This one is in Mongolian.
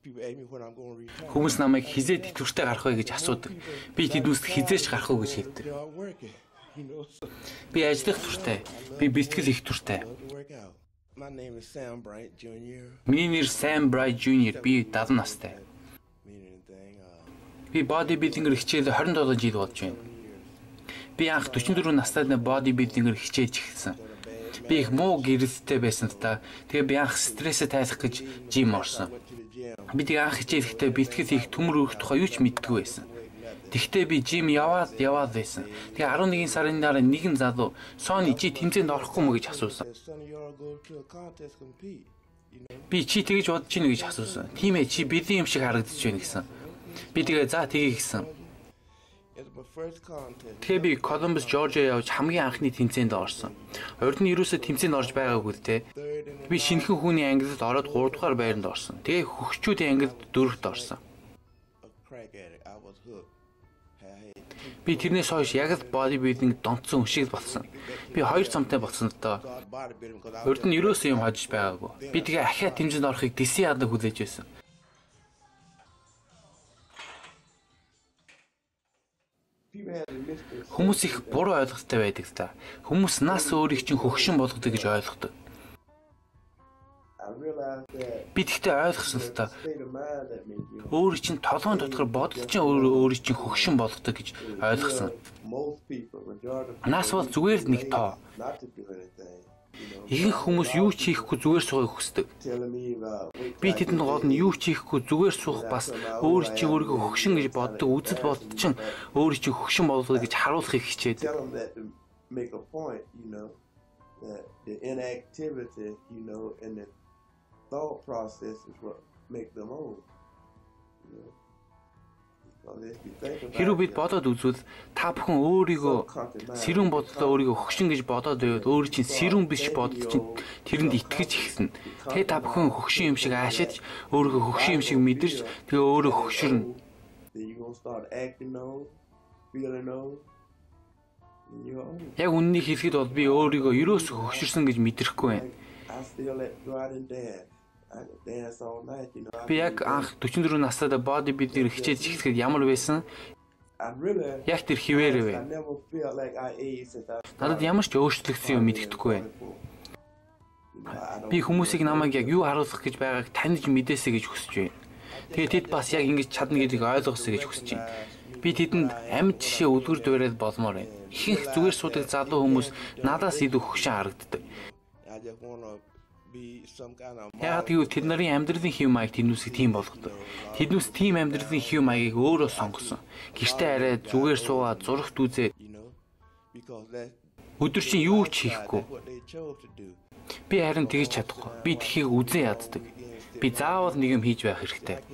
Хүмүүс намайг хизээ тэтгэвртэй гарах вэ гэж асуудаг. Би тэднүүст хизээч гарах уу гэж хэлдэг. Би ажиллах дуртай. Би бэлтгэл хийх дуртай. Миний нэр Sam Bright Jr. Би 70 настай. Би bodybuilding-ээр хичээл 27 жил болж байна. Би анх 44 настай bodybuilding-ээр хичээж эхэлсэн. Би их муу гэрэлттэй байсан л та. Тэгээ би анх стрессээ тайлах гэж жим орсон. Би тэгээ анх хичээлэхдээ бэлтгэл хийх төмөр өрөх тухай юу ч мэддэггүй байсан. Тэгтээ би жим яваад байсан. Тэгээ 11 сарын дараа нэгэн залуу "Сони, чи тэмцээнд орохгүй мө?" гэж асуусан. Би чи тэгэж бодож гинэ гэж асуусан. Тийм ээ, чи бэлэн юм шиг харагдаж байна гэсэн. Би тэгээ за тгий гэсэн. Тэгээ би Columbus, Georgia явж хамгийн анхны тэмцээнд орсон. Урд нь ерөөсөө тэмцээнд орж байгаагүй л те. Би шинэхэн хүний ангилалд ороод 3 дугаар байранд орсон. Тэгээ хөгчүүдийн ангилалд 4-т орсон. Би тэрнээс хойш яг л bodybuilding донтсон хүн шиг болсон. Би 2 цомтой болсон л доо. Урд нь ерөөсөө юм хожиж байгаагүй. Би тэгээ ахиад тэмцээнд орохыг дэсэн ядан хүлээж байсан. Хүмүүс их буруу ойлголттой байдаг л та. Хүмүүс нас өөрийг чинь хөгшин болгодог гэж ойлгодог. Би тэгтээ ойлгосон л та. Өөрийг чинь толгойн дотор бодол чинь өөрийг чинь хөгшин болгодог гэж ойлгосон. Нас бол зүгээр л нэг тоо. Ихэнх хүмүүс юу ч хийхгүй зүгээр суухыг хүсдэг. Би тэдэнд гол нь юу ч хийхгүй зүгээр суух бас өөр чинь өөрийгөө хөгшин гэж боддог үзэл бодол чинь өөр чинь хөгшин болгоё гэж харуулахыг хичээдэг. Хэрвээ бид бодоод үзвэл та бүхэн өөрийгөө сэрүүн бодлоо өөрийгөө хөгшин гэж бодоод байвал өөр чинь сэрүүн биш бодол чинь тэрэнд итгэж эхэлнэ. Тэгээ та бүхэн хөгшин юм шиг аашиж өөрийгөө хөгшин юм шиг мэдэрч тэгээ өөрөө хөгшөрнө. Яг үннийг хэлэхэд бол би өөрийгөө ерөөсөө хөгшөрсөн гэж мэдрэхгүй байна. Би яг анх 44 настай bodybuilder хичээж эхлэхэд ямар байсан? Яг тэр хിവэрэ вэ. Надад ямар ч өөрчлөгдсөн юм мэддэхгүй байна. Би хүмүүсийг намайг яг юу харуулах гэж байгааг таних мэдээсэй гэж хүсэж байна. Тэгээ тэд бас яг ингэж чадна гэдгийг ойлгосоо гэж хүсэж байна. Би тэдэнд амьд жишээ үлгэр дуурайл болмоор байна. Ихэнх зүгээр суудаг залуу хүмүүс надаас илүү хөгшин харагддаг. Яагаад гэвэл тэд нарын амьдралын хэв маяг тэднүүсийг тийм болгодог. Тэднүүс тийм амьдралын хэв маягийг өөрөө сонгосон. Гэртээ арай зүгээр суугаад зурагт үзээд өдөр чинь юу ч хийхгүй. Би харин тэгж чадахгүй. Би тэхийг үзэн яддаг. Би заавал нэг юм хийж байх хэрэгтэй.